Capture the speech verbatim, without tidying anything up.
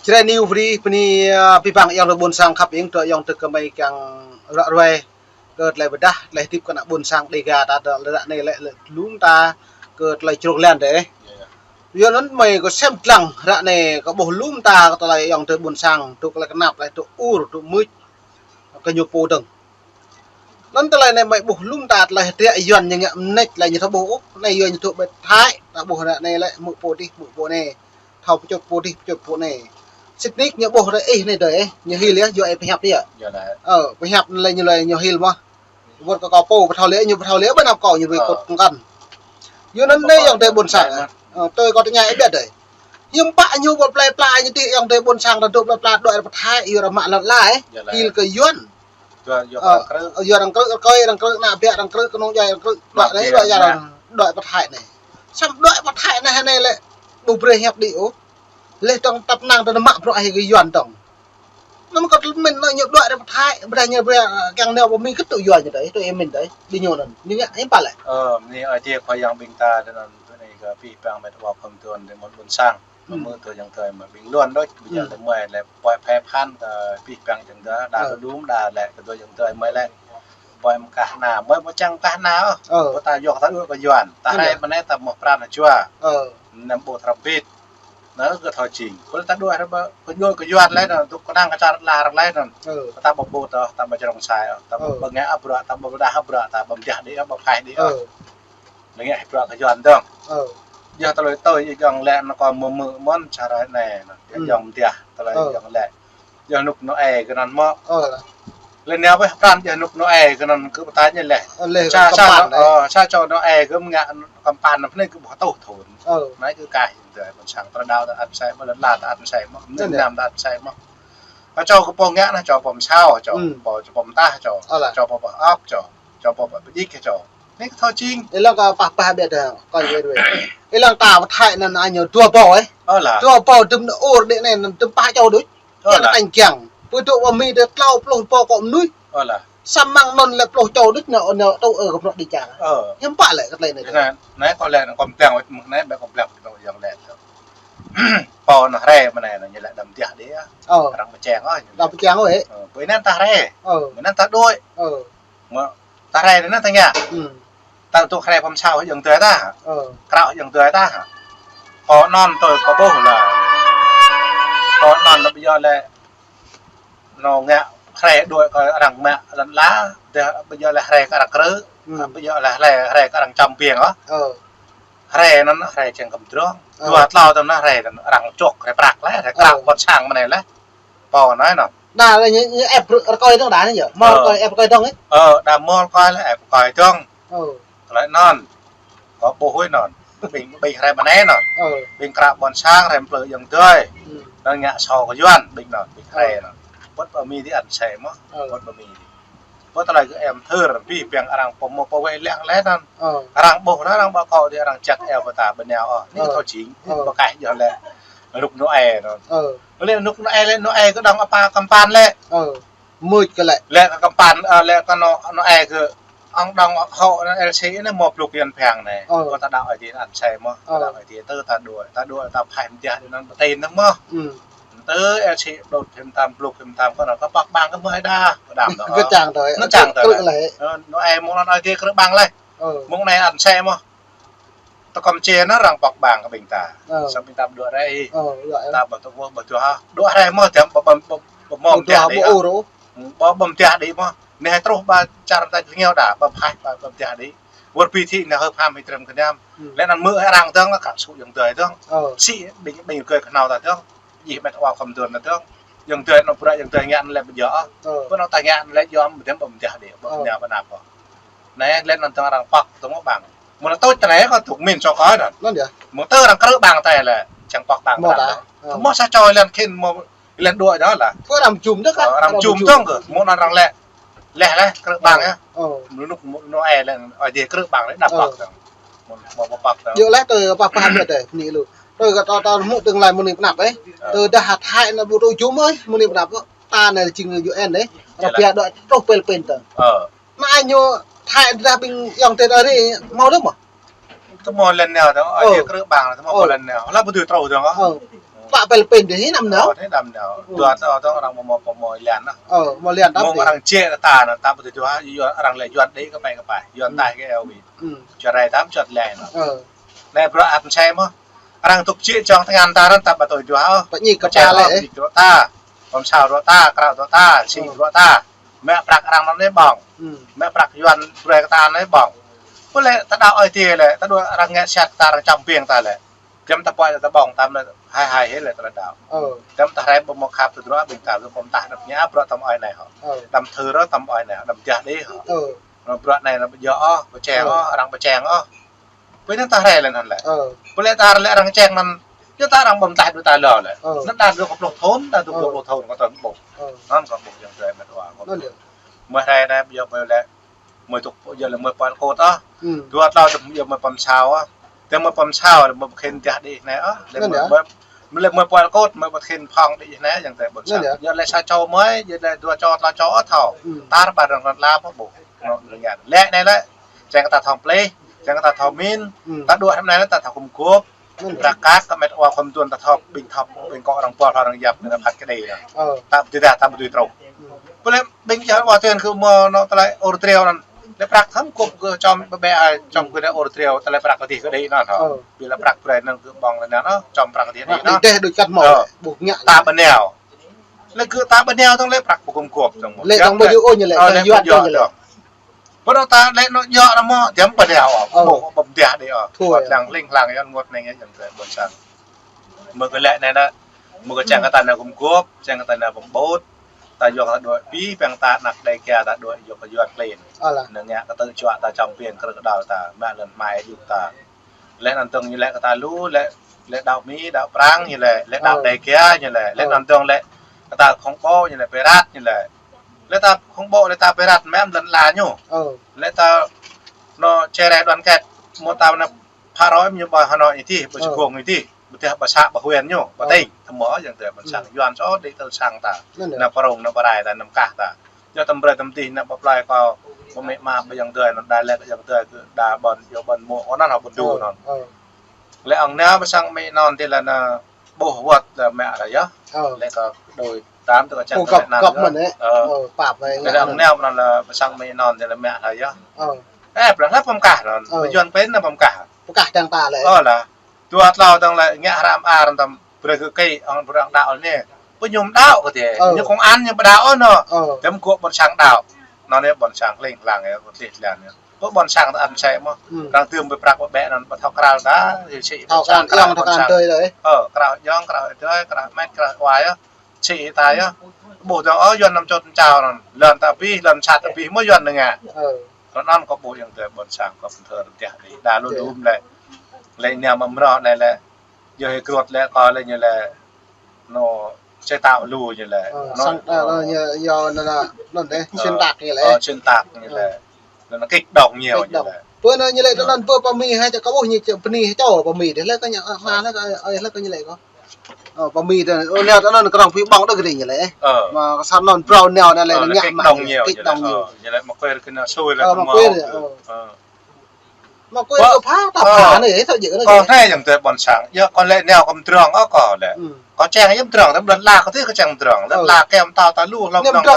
Jrai New Bri, bơni, ơ, abih bang ayŏng adơi ƀôn sang khăp ing, tơ ayŏng adơi kơmơi kiăng ră ruai kơ tơlơi pơdah, tơlơi hơdip kơ ană ƀôn sang Dêga ta, tơ ră anai lĕ, lĕ lŏm ta kơ tơlơi črông lan dêh. Yua anŭn mơi kơ sem lăng ră anai kơ ƀuh lŏm ta kơ tơlơi ayŏng adơi ƀôn sang, tŭ tơlơi kơnap, tơlơi tŭ ur, tŭ mưč, kơ ñu pô dơ̆ng. Anŭn tơlơi anai mơi ƀuh lŏm ta tơlơi hơdră Yuan ñu ngă mơneč lĕ ñu thâo ƀuh ôh. Anai Yuan ñu thâo ƀĕ Thái, ta ƀuh ră anai lĕ hmư̆ pô dih, hmư̆ pô anai. Thâo pơčŭt pô dih, pơčŭt pô anai. Sĭt nik ñu ƀuh ră ih anai dơi, ih. Ñu hil yơh, yua ih pơhiăp yơh. Yơh anai. Ơ, pơhiăp anai lĕ ñu lĕ ñu hil mơ̆n. Wơ̆t kơ kâo pô pơthâo lĕ, ñu pơthâo lĕ, ƀơi anăp kâo ñu ƀu kơt kơngkăn. Yua anŭn anai ayŏng adơi ƀôn sang. Ơ, tui kâo tơña ih ƀiă dơi. Hiư̆m pă ñu ƀu plơi pla ñu tih ayŏng adơi ƀôn sang ta dŏ plơi pla đuaĭ ră pơ Thái, yua ră mă lŏn ala ih. Yơh anai. Hil kơ Yuan. Yua, yua Ơ, arăng krư̆. Yua arăng krư̆, rơkơi arăng krư̆, ană ƀiă arăng krư̆, kơnung djuai arăng krư̆. Đuaĭ anai, đuaĭ arăng. Đuaĭ pơ Thái anai. Samơ̆ đuaĭ pơ Thái anai, anai lĕ ƀu brơi hiăp đĭ ôh. Lĕ tơ̆ng tăp năng tơ anŭn mă bruă hĭ kơ Yuan tơ̆ng. Anŭn kơ tơlơi mĭn anŭn ñu đuaĭ ră pơ Thái, ƀiădah ñu brơi, ơ, kiăng nao pơ Mi kơ tŭ Yuan ñu dơi, tŭ ih mĭn dơi, đĭ ñu anŭn. Ñu ngă hiư̆m pă lĕ. Ơ, anai ơi adơi Khua Yang ƀing ta, tơ anŭn, tơ anai kơ abih bang met wa khŏm tuan, tơ mơ̆n ƀôn sang. Ơ. Mơ̆ tơ ayŏng adơi mơi ƀing luăn đôč, ƀu djơ̆ lĕ mơi lĕ pơhiăp hăn kơ abih bang ayŏng adơi, đa kơ lŏm, đa lĕ kơ tơ ayŏng adơi mơi lĕ. Ƀơi mơkah anai, mơi ƀu čang mơkah anai ôh. Ơ. Ƀu ta yua ta đuaĭ kơ Yuan. Ta hrơi mơ̆n anai ta mơ̆ pran jua. Ơ. Năm ƀu tơrăm bit. Anai kơ thâo jing. Kơ ta đuaĭ ră ƀă, kơ đuaĭ kơ Yuan lĕ anŭn, tŭ kơnang kơ čar la arăng lĕ anŭn. Ơ. Ta ƀu ƀu tơ, ta ƀu črông sai ôh. Ta ƀu ƀu ngă bruă, ta ƀu ƀu dah bruă, ta ƀu mơdah đĭ, ƀu phaih đĭ ôh. Ơ. Lĕ ngă bruă kơ Yuan dơ̆ng. Ơ. Yua tơlơi tui, yua ayŏng lĕ anŭn kơ mơ̆ mơ̆ mơ̆n čar anai anŭn. Yua ayŏng mơdah, tơlơi ayŏng lĕ. Yua rơnŭk rơnua ih kơ anŭn mơ̆. Ơ. Lĕ anai ƀơi pran yua rơnŭk rơnua ih kơ anŭn kơ pơtă ñu lĕ. Ơ, lĕ sa, sa, kơmpăn, ơ, sa čô rơnua ih kơ mơngă kơmpăn anŭn pơnai kơ ƀu hơtuh thŭn. Ơ. Anai kơ kah ayŏng adơi ƀôn sang, tơlơi đaŏ ta ăt sai mơ̆, lŏn la ta ăt sai mơ̆, miền Nam ta ăt sai mơ̆. Kơ čô kơ pô ngă anai, čô pô mơsao, čô pô, čô pô mơtah, čô, čô pô pơhơp, čô, čô pô pơdjik, čô. Anai kơ thâo jing. Ih lăng kơ pah pah ƀiă dơi, kơ ñu dơi. Ih lăng ta pơ Thái anŭn ñu dua pô, ơ. Ơ lah. Dua pô dŭm nao ur đĭ anai anŭn dŭm pă čô đôč. Ơ lah. Kiăng tañ kiăng. Pơdŏ pơ Mi dơi tlâo pluh pô kơ mơnuih. Ơ lah. Samơ̆ anŭn lĕ pluh čô đôč nao, nao tŭ ur kơ bruă đĭ čar. Ơ. Hiư̆m pă lĕ kơ tơlơi anai. Anai, anai kâo lĕ anŭn kâo pơblang, anai ƀĕ kâo pơblang kơ ayŏng lĕ. Pô anŭn hrơi mơ̆n anai anŭn ñu lĕ đăm mơdah đĭ. Ơ. Arăng pơčeng ôh. Đăm pơčeng ôh, ơ. Ơ, ƀơi anŭn ta hrơi. Ơ. Ƀơi anŭn ta đuaĭ. Ơ. Mơ̆ ta hrơi anŭn ta ngă. Ơ. Ta tŭ hrơi pơmơsao ayŏng adơi ta. Ơ. Krao ayŏng adơi ta. Kơ anŭn tui kâo ƀuh lĕ. Kơ anŭn lĕ ƀu djơ̆ lĕ. Anŭn ngă hrơi đuaĭ kơ arăng mă lŏn la, dah ƀu djơ̆ lĕ hrơi kơ arăng krư̆, ƀu djơ̆ lĕ hrơi, hrơi kơ arăng čăm ƀiêng ôh. Hrơi anŭn hrơi čang kơmdrŏng. Dua tlâo tơm anŭn hrơi anŭn arăng čŏk, hrơi prăk lĕ, hrơi krao ƀôn sang mơ̆n anai lĕ. Pô anai anŭn. Đa lĕ ñu, ñu ĕp rơkơi dơ̆ng đa anai yơh. Mơ̆ rơkơi ĕp rơkơi dơ̆ng ih. Ơ, đa mơ̆ rơkơi lĕ ĕp rơkơi dơ̆ng. Ơ. Tơlơi anŭn. Kâo ƀuh hui anŭn. Ƀing, ƀing hrơi mơ̆n anai anŭn. Ơ. Ƀing krao ƀôn sang hrơi plư ayŏng adơi. Anŭn ngă sô kơ Yuan ƀing anŭn, ƀing hrơi anŭn. Pơ̆t pơ Mi dih ăt sai mơ̆. Ơ. Pơ̆t pơ Mi dih. Pơ̆t tơlơi kơ em thơr, abih bang arăng pơmơ̆ pơwĕ lăng lĕ anŭn. Ơ. Arăng ƀuh anŭn, arăng ƀu kâo dih arăng čăt eo pơtă ƀơi anai ôh. Anai kơ thâo jing, ƀu kah yơh lĕ. Rơnŭk rơnua ih anŭn. Ơ. Lĕ rơnŭk rơnua ih lĕ, rơnua ih kơ dŏng apa kơmpăn lĕ. Ơ. Mưč kơ lĕ. Lĕ kơ kơmpăn, ơ, lĕ kơ rơnua, rơnua ih kơ ŏng dŏng hŏ anŭn L C anai mơ̆ pluk Yuan phiăng anai. Ơ. Kơ ta đaŏ Ơi Adai anŭn sai mơ̆. Ơ. Ta đaŏ Ơi Adai tơ ta đuaĭ, ta đuaĭ ta phaih mơdah anŭn pơtĭn anŭn mơ̆. Tơ L C đôč hiư̆m tam pluk hiư̆m tam kơ anŭn kơ pŏk ƀang kơ mơ̆ ih đa. Kơ đam đôč. Kơ čang tui. Anŭn čang tui. Krư̆ lĕ. Ơ, rơnua ih mơ̆ng anŭn Ơi Adai krư̆ ƀang lĕ. Ơ. Mơ̆ng anai anŭn sai mơ̆. Tơ kơ mơčê anŭn arăng pŏk ƀang kơ ƀing ta. Ơ. Samơ̆ ƀing ta ƀu đuaĭ rai. Ơ, đuaĭ. Ta ƀu tŭ ƀu, ƀu tŭ hă. Đuaĭ rai mơ̆ tơm ƀu, ƀu, ƀu, ƀu mơ̆ mơdah đĭ. Ƀu ur ôh. Ƀu, ƀu mơdah đĭ mơ̆. Anai truh ƀă čar ta jơngeo đa, ƀu phaih, ƀu, ƀu mơdah đĭ. Wơr bĭ thĭ anai hơ̆k ham hĭ trơm kơnam. Lĕ anŭn mơ̆ arăng dơ̆ng, kơ sŭ ayŏng adơi dơ̆ng. Ơ. Sĭ ƀing, ƀing rơkơi kơhnâo ta dơ̆ng. Jih met wa khŏm tuan ta dơ̆ng. Ayŏng adơi anŭn bruă ayŏng adơi ngă anŭn lĕ ƀu djơ̆. Ơ. Ƀu anŭn ta ngă anŭn lĕ djơ̆ mơ̆ tơm ƀu mơdah đĭ. Ƀu anŭn ƀu anăp ôh. Anai lĕ anŭn dơ̆ng arăng pŏk tơm ƀang. Mơ̆ anŭn tui tơlơi kơ tŭk min čô kơ anŭn. Anŭn yơh. Mơ̆ tơ arăng krư̆ ƀang tơlơi lĕ, čang pŏk ƀang. Mơ̆ ta. Ơ. Mơ̆ sa čô lĕ khĭn mơ̆ lĕ đuaĭ dơ̆ng lah. Kơ arăng jum dơ̆ng kơ. Ơ, arăng jum dơ̆ng kơ. Mơ̆ anŭn arăng lĕ, lĕ lĕ krư̆ ƀang yơh. Ơ. Mơ̆ rơnŭk mơ̆ rơnua ih lĕ, Ơi Adai krư̆ ƀang lĕ đa pŏk dơ̆ng. Mơ̆, mơ̆, mơ̆ pŏk dơ̆ng. Yơh lĕ tui pah pah ƀiă dơi, bơni lu. Tui kơ ta, ta hmư̆ tơlơi mơ̆ng anai pơnăp ih. Ơ. Tui dah Thái anŭn ƀu tŭ jum ih, mơ̆ng anai pơnăp. Ta anai jing U N ih. Yơh lĕ. Rơbia đuaĭ truh pơ Philippin dơ̆ng. Ơ. Mă ñu Thái dah ƀing ayŏng adơi ta ri hmâo dơ̆ng mơ̆. Tơmơ̆ lĕ nao dơ̆ng, Ơi Adai krư̆ ƀang, tơmơ̆ pô lĕ nao. Lă ƀu dưi truh dơ̆ng. Ơ. Pă Philippin dih, anăm nao. Ơ, anăm nao. Dua ta, ta arăng mơ̆, mơ̆, mơ̆ Yuan nao. Ơ, mơ̆ Yuan ta. Mơ̆ arăng čĕ ta nao, ta ƀu tui dua, Yuan arăng lĕ Yuan đĭ kơpă kơpă. Yuan ta kơ eo ƀĭ. Čơrai ta mơ̆ čŏt lĕ nao. Ơ. Anai bruă ăt mơsĕ mơ̆. Arăng tŭk čĕ čŏng tơngan ta anŭn ta ƀu tui dua ôh. Pơñik kơpă lĕ, ƀĭ bruă ta. Pơmsao bruă ta, krao bruă ta, sĭ bruă ta. Mă prăk arăng anŭn anai ƀơ̆ng. Mă prăk Yuan brơi kơ ta anai ƀơ̆ng. Pô lĕ ta đaŏ Ơi Adai lĕ, ta đuaĭ arăng ngă sat ta arăng čăm ƀing ta lĕ. Giăm ta pơai ta ƀơ̆ng ta mơ̆ hai hai hĭ lĕ ta đaŏ. Giăm ta hrĕ ƀu mơ̆ khăp ta drua ƀing ta lu pơm tah đăp ñă bruă tơm ơi anai hŏ. Đăm thâo rŏ tơm ơi anai hŏ, đăm jah đĭ hŏ. Bruă anai anăm ƀu djơ̆ ôh, pơčeng ôh, arăng pơčeng ôh. Pô anŭn ta hrĕ lĕ anŭn lĕ. Pô lĕ ta hrĕ lĕ arăng čeng anŭn. Yua ta arăng ƀơ̆m tah đuaĭ ta lŏ lĕ. Anŭn ta dua kơ pluh thŭn, ta dua kơ pluh thŭn kơ tơm ƀuh. Anŭn kơ ƀuh yang drơi mĕt wa kơ ƀuh. Mơ̆ hrĕ anai ƀu djơ̆ ƀu lĕ. Mơ̆ tŭk yua lĕ mơ̆ pơal kôt ôh. Dua tlâo tŭk yua mơ̆ pơmsao ôh. Tơdah mơ̆ pơmsao lĕ mơ̆ pơkhin jah đĭ anai ôh. Lĕ mơ̆, mơ̆ lĕ mơ̆ pơal kôt, mơ̆ pơkhin phŏng đĭ anai yang tơlơi ƀôn sang. Yua lĕ sa čô mơ̆, yua lĕ dua čô, tlâo čô ôh thâo. Tar ƀar arăng kăn la mơ̆ ƀuh. Anŭn lĕ ngă. Lĕ anai lĕ, čeng kơ ta thâo plih, čeng kơ ta thâo min, ta đuaĭ hrŏm anai lĕ ta thâo gum gôp. Prăk kăk kơ mĕt wa khŏm tuan ta thâo, ƀing thâo, ƀing kơ arăng pơl arăng yap, ƀing ta phat kơđi anŭn. Ta ƀu dui dah, ta ƀu dui truh. Pô lĕ ƀing yua wa tuan kơ mơ̆ anŭn tơlơi ur triu anŭn. Lĕ prăk thâo gum kơ čăm ƀĕ ƀĕ ai, čăm kơ anai ur triu, tơlơi prăk kơdih kơđi anŭn hŏ. Ƀiădah prăk brơi anŭn kơ ƀơ̆ng lĕ anŭn, čăm prăk kơdih kơđi anŭn. Dêh đôč kăt mơ̆, ƀu ngă. Ta ƀu nao. Lĕ kơ ta ƀu nao tơ̆ng lĕ prăk ƀu gum gôp tơ̆ng mơ̆. Lĕ tơ̆ng ƀu djơ̆ ôh ñu lĕ, ơ, tơ̆ng lĕ Yuan ƀu djơ̆ tơ̆ng lĕ. Ôh. Pô anŭn ta lĕ anŭn djơ̆ anŭn mơ̆, tiăm ƀu nao ôh. Ƀu, ƀu mơ̆ dêh đĭ ôh. Thâo lăng hling hlang yua anŭn ngŏt anai yua yang tơlơi ƀôn sang. Mơ̆ kơ lĕ anai nă, mơ̆ kơ čeng kơ ta nao gum gôp, čeng kơ ta nao pơƀut. Ta yua kơ ta đuaĭ ƀĭ, ƀing ta anăk Dêga ta đuaĭ yua kơ Yuan klin. Anŭn ngă kơ tơ̆ čuă ta čăm ƀing krư̆ kơđăl ta, mă lŏn hmai yua ta. Lĕ anŭn tơ̆ng ñu lĕ kơ ta lu, lĕ, lĕ đaŏ Mi, đaŏ Prang ñu lĕ, lĕ đaŏ Dêga ñu lĕ, lĕ anŭn tơ̆ng lĕ kơ ta khŏng ƀô̆ ñu lĕ, pơrăt ñu lĕ. Lĕ ta khŏng ƀô̆, lĕ ta pơrăt mơ̆ lŏn la ñu. Lĕ ta anŭn čơrai đoàn kết, mơ̆ ta anŭn phă roi ñu ƀơi Hà Nội ñu tih, ƀơi Sài Gòn ñu tih, ƀơi tih ƀơi xã ƀơi huyện ñu, ƀơi tỉnh, tơmơ̆ yang tơlơi ƀôn sang Yuan čô đĭ tơl sang ta. Anŭn pơrông, anŭn pơrai ta, anŭn kah ta. Yua tơm brơi tơm tih anŭn ƀơi plơi kâo, ƀơi mĕ ma ƀơi yang tơlơi anŭn đa lĕ yang tơlơi kơ đa ƀôn, yua ƀôn mơ̆, anŭn hŏ ƀôn du anŭn. Lĕ ong nao ƀơi sang Mi anŭn tih lĕ anŭn ƀuh wơ̆t lĕ mă ră yơh. Lĕ kơ đôi tám tơ kơ čang kơ mĕ anŭn yơh. Lĕ ong nao anŭn lĕ ƀơi sang Mi anŭn tih lĕ mă ră yơh. Ê, pơrăng lĕ pơm kah anŭn. Ƀơi Yuan pên anŭn pơm kah. Pơm kah tơ̆ng ta lĕ. Ơ lah. Dua tlâo tơ̆ng lĕ ngă hrăm ar tơ̆m brơi kơ kĭ, ong pơrăng đaŏ anai. Pô ñu mơ̆ đaŏ kơ tih. Ñu kông an ñu ƀu đaŏ ôh anŭn. Tơ̆m gơ̆ ƀôn sang đaŏ. Anŭn anai ƀôn sang hling hlang yơh, ƀôn tih hlang yơh. Pô ƀôn sang ta ăt mơsĕ mơ̆. Arăng tơ̆m ƀơi prăk ƀĕ anŭn ƀu thâo krăl ta, sĭ sĭ ƀôn sang, krăl ƀôn sang. Krăl ayŏng, krăl adơi, krăl mĕt, krăl wa yơh. Sĭ ta yơh. Ƀuh tơ̆ng ôh Yuan anăm čŏt čao anŭn. Lŏn ta ƀĭ, lŏn sat ta ƀĭ, mơ̆ Yuan anŭn ngă. Anŭn kâo ƀuh yang tơlơi ƀôn sang kâo pơthâo rơdêh đĭ. Đa lu lum lĕ. Lĕ anai mơ̆ mrô anai lĕ. Yua hĭ krut lĕ kâo lĕ ñu lĕ. Anŭn, sĕ tao lu ñu lĕ. Anŭn, sang, anŭn, yua, yua, anŭn, anŭn dêh, xuyên tạc ñu lĕ. Ơ, xuyên tạc ñu lĕ. Anŭn kích động nhiều ñu lĕ. Pơ anŭn ñu lĕ, anŭn pơ pơ Mi hai čô kâo ƀuh ñu čơ, pơ Mi hai čô pơ Mi dêh lĕ kâo ñu, ơ, ma lĕ kâo, ơ, lĕ kâo ñu lĕ kâo. Ơ, pơ Mi dêh, ơ, anŭn, anŭn krong phi ƀơ̆ng đôč kơ ñu lĕ. Ơ. Mơ̆ kơ sang anŭn phrâo anŭn anai lĕ ñu ngă kơ kích động nhiều ñu lĕ. Ơ, ñu lĕ mă kuê kơ anŭn sui lĕ. Ơ, mă kuê, ơ. Mă kuê kơ pha, ta pha anai, ơ, thâo djơ̆ anai. Kâo anai yang tơlơi ƀôn sang. Yua kâo lĕ nao kơ mdrŏng, ơ, kâo lĕ. Kâo čang yua mdrŏng, tơ̆m lŏn la kâo tih kâo čang mdrŏng. Lŏn la kơ mtao ta lu hlŏng mdrŏng.